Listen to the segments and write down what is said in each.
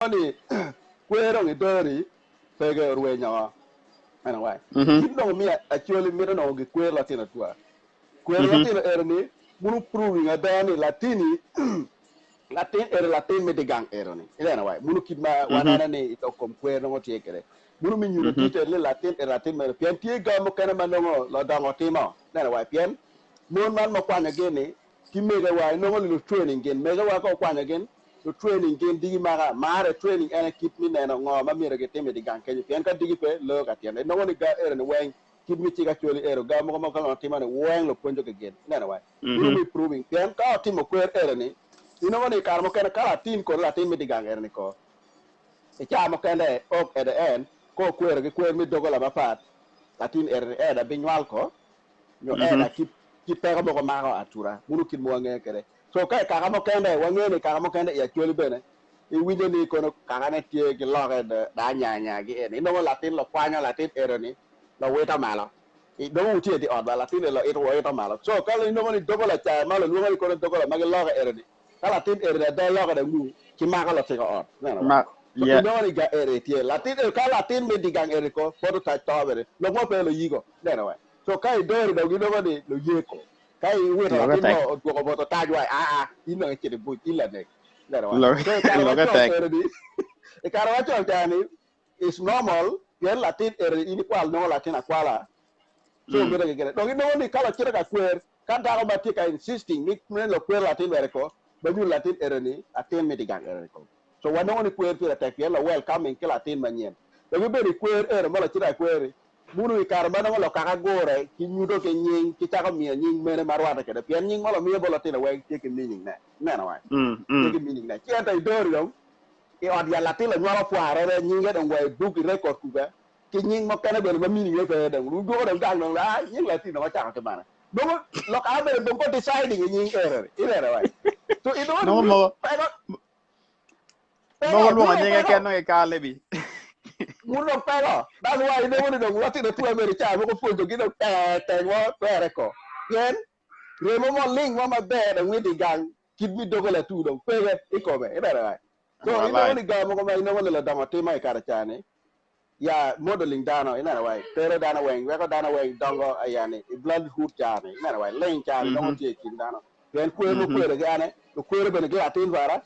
ni kwer dong idori pege orwenyo o. Eno wai. Kit dong miyo Acholi mito nongo gikwer latino atwa. Kwero latino ero ni munu proving ada ni latini latin ero latin me di gang ero ni. Ineno wai. Munu kit ma waneno ni i lok kom kwer nongo tye kwede. Munu mi nyuto tite ni latin ero latin meno pien tye ga mukene ma nongo lodongo timo. Ineno wai. Pien mon man ma okwanyo gi ni ki mege wa inongo ni lu training gin mege wa ka okwanyo gin lu training gin digi maka mare training ene kit mi neno ngo ma myero gitim i di gang kenyo pien ka digi pe loyo ka tyene inongo ni ga ero ni weng kit mi cik acholi ero ga mogo ma ka otimo ni weng lupwonjo ki gin ineno wa munu mi proving pien ka otimo kwer ero ni inongo ni i kare mukene ka latin kono latin mi di gang ero ni ko i caa mukene ok at the end ka okwero ki kwer mi dogola mapat latin ero ni eda binywal ko nyo eda ki ki peko mogo mako atura munu kit ma wangeyo kwede. So ka i kaka mukene, wangeyo ni i kaka mukene i Acholi bene, iwinyo ni kono kakane tye ki loke da anyanya gi eni, inongo latin lokwanyo latin eno ni lowito malo. Nongo wutye i ot ba latin eni oito malo. So ka inongo ni dogola ca ma lulwongo ni kono dogola ma giloke eno ni, ka latin eno ni ada loke dong ngu, ki mako lotiko ot. Ineno ba? So inongo ni ga eni tye latin eno, ka latin me di gang eni ko poto tac to bene, lok mo pe loyigo. Ineno ba? So ka idoro dong inongo ni luyeko. Ka iwito Lokke latin tek. mo odwoko bot otac wa aa in dong icito i buc in lanek. Ineno wa? So i kare Lokke macon tek. eno ni i kare macon ca ni is normal pien latin eno ni in ikwalo nongo latin akwala so mito gigene. Dong inongo ni ka lacito ka kwer ka dako ma tye ka insisting ni ni lokwer latin were ko ma nyuto latin eno ni latin mito i gang eno ni ko. So wanongo ni kwer pire tek pien la welcoming ki latin manyen. Dong ibedo i kwer eno ma lacito ka kwer-ri Muno i kare ma nongo lokaka gure ki nyuto ki nying ki cako miyo nying mene ma rwate kwede pien nying ma lamiyo bot lutino weng tye ki meaning ne. Ineno wai? Tye ki meaning ne. Ci ento idori dong i ot yat latin lanywalo pware ne nyinge dong wa i buk i record kuca ki nying mukene bene ma meaning ne pe dong dwoko dong gang dong ah nying latin dong ocako ki mane. Nongo lokaka bene dong ko deciding i nying eno ni. Ineno wai? So inongo Nongo mogo peko mogo peko lwongo peko nyinge peko ken nongo i kalebi. Wun dong peko. That's why inongo ni dong lutino primary ca mogo pwonjogi dong tek tek mo twere ko. Pien remo mo ling mo maber dong witi i gang kit mi dogo latu dong peke i kome. Ineno ai? So inongo Walai. ni gang mogo ma inongo ni ladongo timo i kare ca ni ya modeling dano ineno wai tero dano weng weko dano weng dongo ayani i bloodhood ca ni ineno wai ling ca ni nongo tye i kin dano. Pien kwer ma okwero ki ane, lukwere bene gin atin para,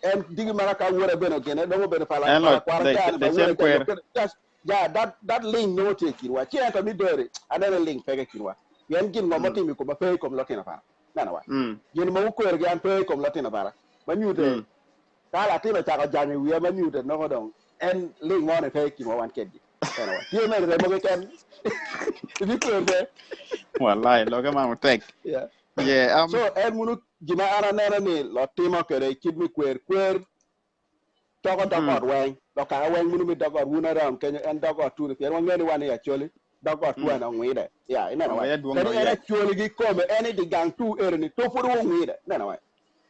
en digi mana ka wora bene ogene, nongo bene pala En pala lo kwara the ca ni the pa wora same ca kwer. nyo just yeah that that link nongo tye i kinwa. Ci ento mi dori, aneno ni link peke i kinwa. Pien gin ngo ma otimo i koma pe i kom lotino para. Ineno wa? Gin ma wukwero ki an pe i kom lotino para. Ma nyute ka latin ocako janyo i wiya ma nyute nongo dong en link mo ni pe i kinwa wan kedgi. Ineno wa? Tye mere remo keken. Ibikwer pe. Walai loke man otek. Yeah. Yeah, So en munu gima an aneno ni lotimo kwede kit me kwer kwer coko dog ot weng dok kaka weng munu mi dog ot wun around kenyo en dog ot tuni pien wangeyo ni wan i Acholi dog ot tu en ongwide ya ineno wa Ongwide dwong kadi dong en yeah. Acholi ki kome en i di gang tu eno ni to pud ongwide ineno wa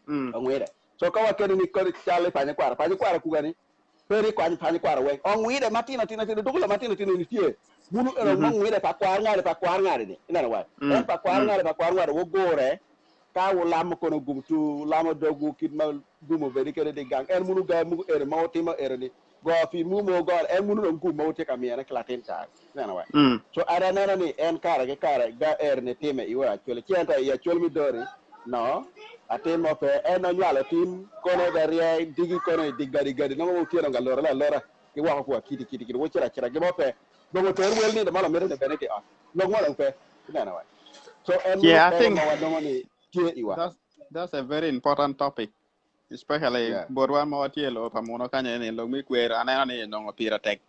ongwide so ka wakeno ni kodi cal i panyo kwara panyo kwara kuga ni Pe ni kwany pany kwaro weng ongwide matino tino tino dukulo matino tino ni tye munu eno mo ngwide pa kwar ngare pa kwar ngare ni ineno wa en pa kwar ngare pa kwar ngare wugure ka wulamo kono gum tu wulamo dogwu kit ma gum obedi kede di gang en munu ga mugu eno ma wutimo eno ni go pi mu mo gore en munu dong gum ma wutye ka miyone ki latin ca ineno wa so an aneno ni en kare ki kare ga ero ni time iwe acholi ci ento i acholi mi dori No, atin mo pe. En onywalo tin kono da rye digi kono i di gadi gadi nongo wutye dong ka lorone alora ki woko kwa kidi kidi kidi wucito acita gin mo pe. Dong oter wel nindo ma lamito ni bene i di ot. Lok mo dong pe. Ineno wa? So en meno Yeah, I peko think ma wanongo ni tye iwa. that's that's a very important topic. Especially Yeah. botwa ma watye i lobo pa muno kany ni lok me kwer aneno ni onongo pire tek.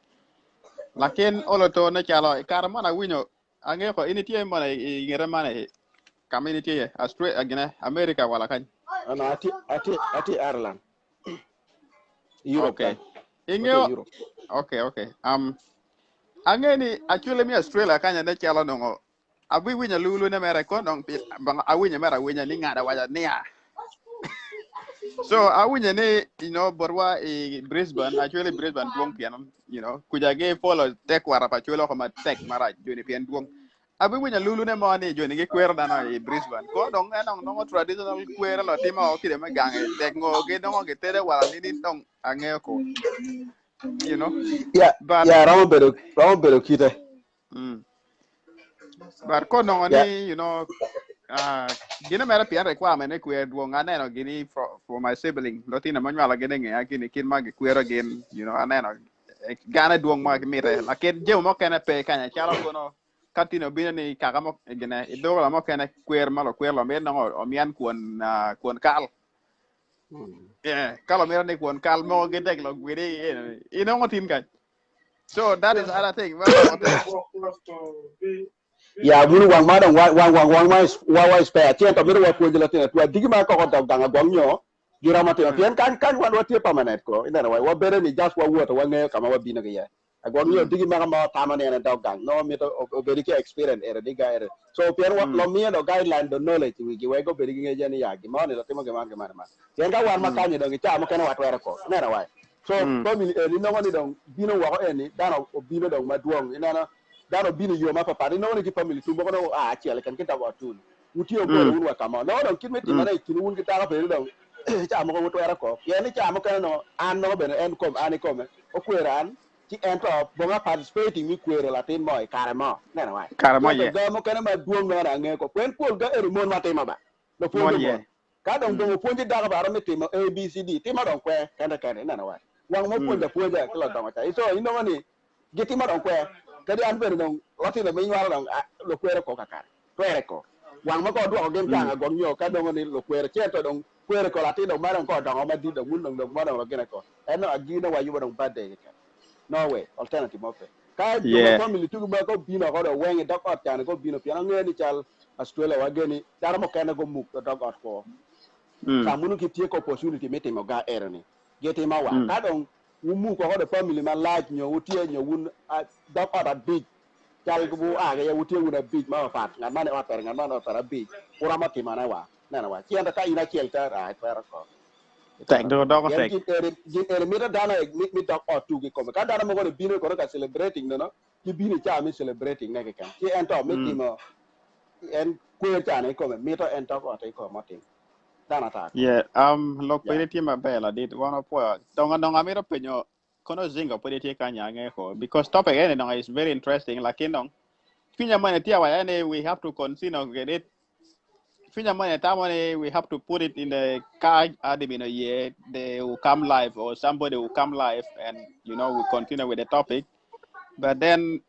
Lakin olo to ne calo i kare man awinyo Angeyo ko in itye mono i ngete man i ka ma in itye iye Australia gine America wala kany. Ano atye atye atye Ireland. Europe Okay. kany. Watye Ingeyo Europe. okay okay. Angeyo ni actually mi Australia kany ne calo nongo abi winyo lulu ne mere ko dong pi bang awinyo mere awinya ni ngada waca niya. So awinyo ni you know botwa i Brisbane actually Brisbane dwong pien you know kuca gi follow tekwaro pa cwelo oko matek marac joni pien dwong. Abiwinyo alulune mo ni joni gikwero dano i Brisbane. Ko dong en dong nongo traditional kwero lo timo o kide me gange tek ngo gi nongo gitere wala ni ni dong angeyo ko. You know? Yeah, But yeah, romo bedo kite. But ko nongo Yeah. ni you know gine mere pien requirement ni kwer dwong aneno gini for my sibling lotino ma nywalo gin ingeya gini kit ma gikwero gin you know aneno gane dwong ma gimite lakin jami mukene pe kanya calo kono ka tino bino ni kaka mo gine i dogola mukene kwer ma lokwer lo mito nongo omyen kwon kwon kal yeah ka lo mito ni kwon kal mo gidek lo gwidi inongo tin kany so that is other thing ma nongo tek. Ya munu wang ma dong wang wang wang ma wa wa spare cen to mito wa pwonjo latin atwa digi ma koko dok gang agwang nyo giromo timo pien kan kan wan watye permanent ko ineno wa wa bedo ni just wawoto wangeyo ka ma wabino ki iye agwang nyo digi maka ma tamo ni en dok gang nongo mito obedi ki experience ere di ga ere so pien wa lo miyo do guideline do knowledge i wigi wek obedi ki ngec ni ya gimo ni latimo giman giman giman pien ka wan ma kanyo dong i caa mukene watwero ko ineno wa so family eni nongo ni dong bino woko eni dano obino dong madwong ineno dano obino i yo mapapat inongo ni ki family tum moko nongo oa acel keken ki dok ot tun wutye wubolo wun wa ka mo nongo dong kit me timone i kin wun ki dako bene dong caa mogo wutwero ko pien ni caa mukene nongo an nongo bene en kom an ikome okwero an ci ento bonga participating mi kwero latin mo i kare mo ineno wa Kare mo ento ye. ga mukene madwong nongo dong angeyo ko pien pol ga eni mon matimo ba Mon lupwonyo ye. mon Ka dong dong opwonyi dako bene romo timo ABCD, timo dong kwer kene kene, ineno wa. Wang ma opwonyo apwonja ki ladongo ca. So inongo ni gitimo dong kwer. Kadi an bene dong lotino ma inywalo dong lukwero ko kakare. Twere ko. Wang ma ka odwoko gin gang agwok nyo ka nongo ni lukwero ci ento dong kwero ko latin dong ma dong ka odongo madit dong wun dong dong ma dong lagine ko. En dong agine wa yubo dong birthday keken. No way, alternative mo pe. Ka jo ma family tugi ma ka obino oko dong weng i dog ot cani ka obino pien angeyo ni cal Australia wa geni dano mukene gumuk i dog ot kwo. Ka muno gitye ki opportunity me timo ga eno ni gitimo wa. Ka dong wumuk oko dong family malac nyo wutye nyo wun dog ot abic cal wua ki iye wutye wun abic ma papat ngat man i ot pere ngat man i ot pere abic wuromo timone wa. Neno wa. Ci ento ka in acel ta itwero ko. Tek Itwero dong ko. odoko Pien tek. gin eni gin eni mito dano aye mi dok ot tugi kome. Ka dano mogo ni bino kono ka celebrating nono, gibino i cawa me celebrating ne keken. Ci ento me timo en kwer ca ni kome mito en dok ot i kome otim. Dano ata ko. Yeah, lok Yeah. pedi tye maber ladit, wan wapwoyo. Dongo dongo amito penyo kono Zingo pwod tye kany ange ko because topic eni dong is very interesting lakin dong cwinya moni tye awaca ni we have to continue get it cwinya moni tamo ni we have to put it in the car admin ye they will come live or somebody will come live and you know we continue with the topic but then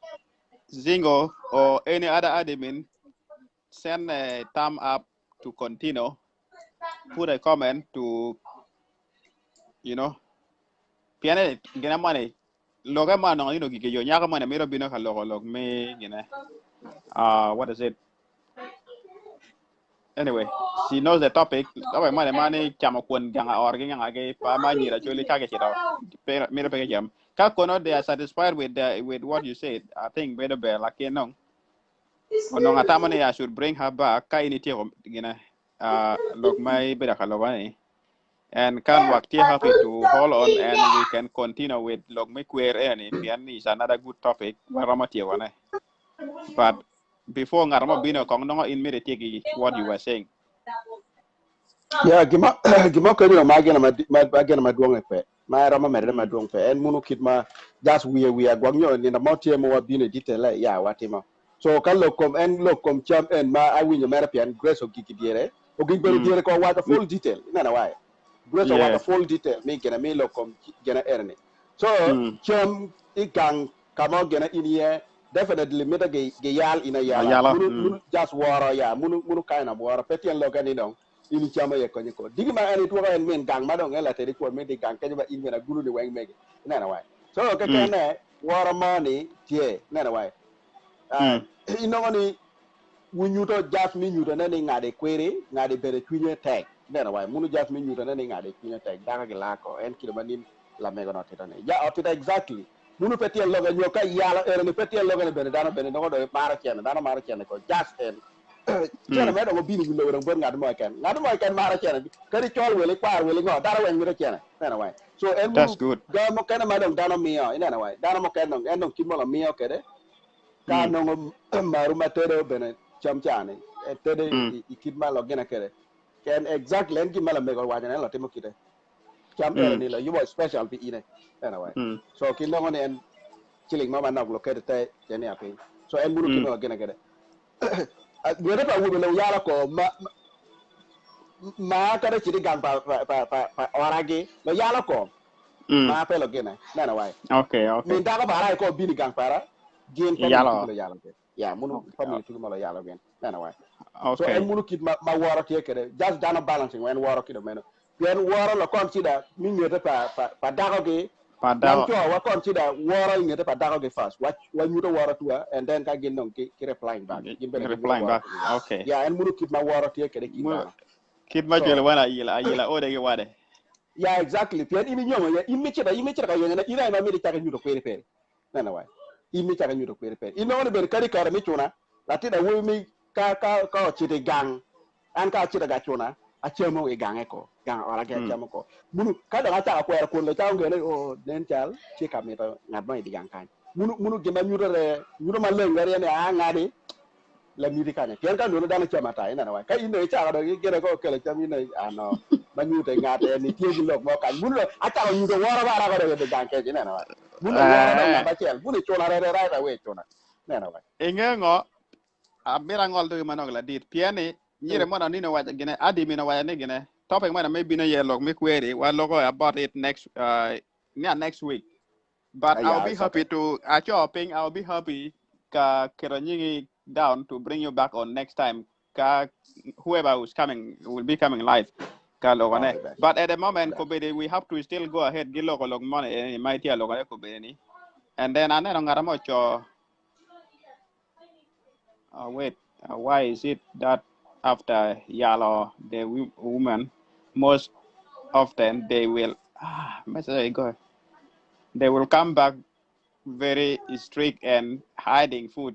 Zingo or any other admin send a thumb up to continue put a comment to you know piene gina moni loke ma nongo ino gige yo nyako moni mito bino ka loko lok me gine what is it anyway she knows the topic topic moni mani chamo kwon ganga or gi nganga gi pa ma nyira choli ka ke chito pe mito pe ke cham ka kono they are satisfied with the, with what you said I think bedo ber lakini nong onongo atamo ni I should bring her back ka in ityeko gine lok ma ibedo ka loko ni and ka lwak tye happy to hold on and we can continue with lok me kwer eni pien is another good topic waromo tyeko ne but before ngat mo bino kong nongo in mito ityeki what you were saying. Yeah, gima gima kenyo ma gene ma ma gene madwong e pe ma romo medre madwong pe en munu kit ma just wiye wiye agwak nyo nindo mo tye ma wabino i detail e ya watimo so ka lok kom en lok kom cam en ma awinyo mere pien Grace ogik i dyere ogik bedo dyere ko waco full detail ineno wai Grace owaco full detail mi gine mi lok kom gine eni ni so cam i gang ka mo gine in iye definitely mito gi giyal in ayala Ayala. munu munu just woro ya munu munu kind of woro pe tyen loke ni dong in icamo iye konye ko digi ma en itwoko en min gang ma dong en latedi kwon me di gang kenyo ma in bene agulu ni weng megi ineno wai so kekene woro mo ni tye ineno wai inongo ni wunyuto just mi nyuto ne ni ngade kwiri ngade bene cwinye tek ineno wai munu just mi nyuto ne ni ngade cwinye tek dako gilako en kilo ma nin lamego no otito ni ya otito exactly munu pe tyen loke nyo ka yalo eno ni pe tyen loke ni bene dano bene nongo dong maro cene dano maro cene ko just en cene me dong obino i wi lobo dong bot ngat mo keken ngat mo keken maro cene kadi col wele kwar wele ngo dano weng mito cene ineno wai so en That's munu good. ga mukene ma dong dano miyo ineno wai dano mukene dong en dong kit mo la miyo kede. Ka nongo maru ma tedo bene cam cani, tedo i kit ma logine kede. En exactly en gin ma lamego owaco ni en latimo kite. Cam eno ni layubo special pi ine. Anyway. So ki nongo ni en ciling mo manok loketo te cenia piny. So en munu kit ma logine kede. Ngete pa awobe lo yalo ko ma ma kata citi gang pa pa pa pa, pa oragi lo yalo ko ma pe logine. Neno wai. Okay, okay. Min dako para ko bini gang para gin family Yalo. tugi lo yalo gin. Yeah, munu family tugi ma lo yalo gin. Neno wai. So Okay. en munu kit ma, ma woro tye kede. Just dano balancing en woro kido meno. Pien woro lo consider mi ngete pa pa, pa dako gi Pa Wan dako. co wa consider woro i ngete pa dako gi first. Wa wa nyuto woro tuwa and then ka gin dong ki, ki replying back. Gin bene ginyuto Replying woro back. tugi wa. Okay. Yeah, en munu kit ma woro tye kede kin Mu dano. kit ma So cwelo wan ayila ayila ode gi wade. Yeah, exactly. Pien in inyongo ye, in micito, in micito ka yenyo ne, in aye ma miti cako inyuto kweri peri. Neno wai. In mi cako inyuto kweri peri. In nongo ni bene kadi kare mi cuna, latin awobi mi ka ka ka ocito i gang, an ka acito ga cuna, acamo i gange ko, gang ora ge acamo ko. Munu ka dong acako kwero kun lo cako ngene, oh, nen cal tye ka mito ngat mo i di gang kany. Munu munu gin ma nyuto re, nyuto maleng re ni a ngadi lamiti kanya. Pien ka nongo dano cam ata, ineno wai. Ka in dong icako dong igire ko okelo cam in dong, ah no, ma nyuto ngat en ni tye ki lok mo kany. Munu dong acako nyuto woro bara ko dong i di gang kec, ineno wai. Munu woro dong Eh, namba acel. Munu icuna re re right away icuna. Ineno wai. inge ngo amira angol dogi manok ladit pien ni nyire mono nino waco gine adi mino waco ni gine topic mono me bino ye lok me query wa loko about it next near next week but I'll Yeah, be it's happy okay. to acho ping I'll be happy ka keto nyingi down to bring you back on next time ka whoever who's coming will be coming live ka loko ne Okay, bye. but at the moment Bye. kobedi we have to still go ahead gi loko lok money eh, ma itye loko ne kobedi ni and then aneno ngata mo cho wait why is it that after yalo the woman most often they will message go they will come back very strict and hiding food.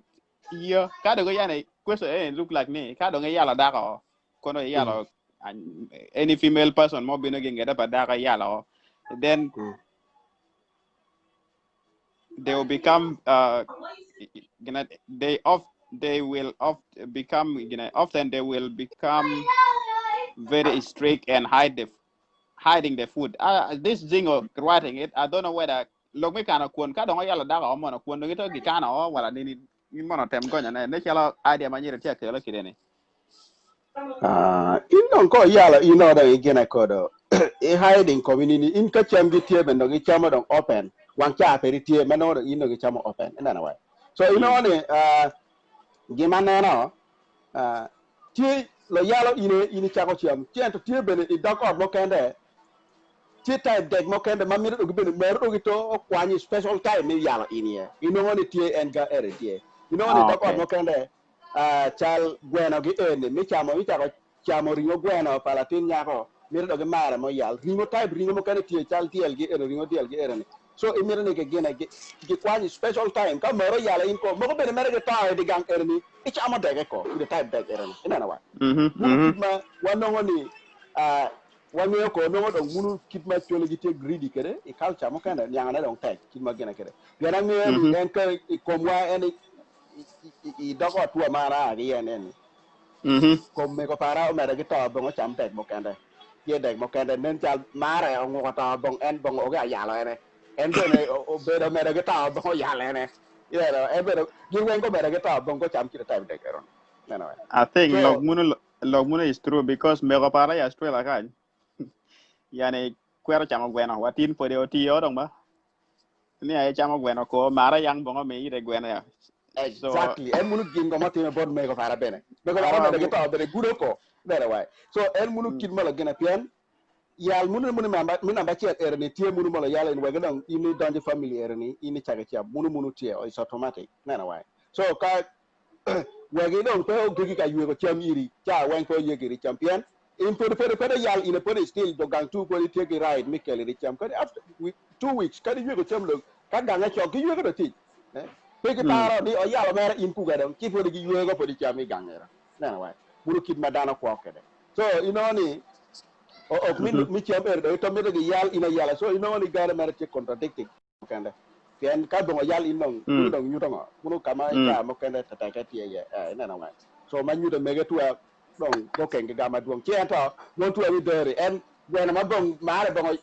Yeah, ka dong yani question eh look like me. Ka dong yalo dako kono yalo any female person mo bino gingeda pa dako yalo then they will become gonna they off they will off become often they will become very strict and hide the hiding the food. This jingo writing it, I don't know whether lok mi kano kwon ka dong yalo dako mono kwon dong ito gikano o wala nini in mono tem gonya ne ne chalo idea ma nyiri tia kelo kideni. In dong ko yalo in o dong igine kodo i hiding community in ka cham gi tie ben dong ichamo dong open wang cha pe tie ma no in dong ichamo open ineno wai. So ino ni gima neno tie lo yalo ine in ichako cham tie to tie bene i dog ot mokende tie type dek mokende ma mito dong bene mero dong to okwanyi special time mi yalo in iye inongo ni tie en ga ere tie inongo ni dog ot mokende cal gweno gi eni mi chamo ichako chamo ringo gweno pa latin nyako mito dong imare mo yal ringo type ringo mokene tie cal diel gi eni ringo diel gi eni ni so imito ni gigine gikwanyi special time ka moro yalo in ko moko bene mere gito i di gang eni ni ichamo deke ko the type dek eni ineno wa munu kit ma wanongo ni wangeyo ko nongo dong munu kit ma cwele gitye greedy kede i culture mokene niango ne dong tek kit ma gine kede pien angeyo ni en ka i komwa en i dog ot tua ma an aa ki iye ni kom mego para omede ki to bongo cam dek mokende tye dek mokende nen cal mare onguko to bong en bongo oge ayalo ene en bene obedo omede ki to bongo oyalo ene you know, en bene gin weng gomede ki to bongo cam kite type dek ero neno we I think so lok muno is true because mego para ya Australia kany yani kwero chamo gweno watin pode otiyo dong ba ni ay chamo gweno ko mara yang bongo me ire gweno ya so exactly en munu gin go matime bot mego para bene mego para awa bene mu ki to bene gudo ko bene wai so en munu kit malo gina pien yal munu munu mamba mi namba achiel ere ni tie munu malo yal en wege dong in idonjo family ere ni in ichake chia munu munu tie it's automatic neno wai so ka wegi dong pe ogigi ka yweko cam iri cha weng pe oyegi iri cam pien in pod pod pod yal in pod still jo gang tu pod tie ki right mi kelo iri cam kadi after 2 weeks kadi yweko cam lo ka gange chok gi yweko do tic pe ki paro ni oyalo mere in kuga dong ki pod gi yweko pod cam i gang era neno wai munu kit ma dano kwo kede so inongo ni ok mi mi cam ere do ito mito gi yal in ayala so inongo ni gare mere tye contradicting kende. Pien ka bongo yal in dong kuno dong nyuto ngo? Kuno ka ma ca mukene teteke tye iye ineno ngo? So ma nyuto mege tua dong gokeng ki gam madwong. Ci ento mon tua wi deri en gweno ma bong mare bongo.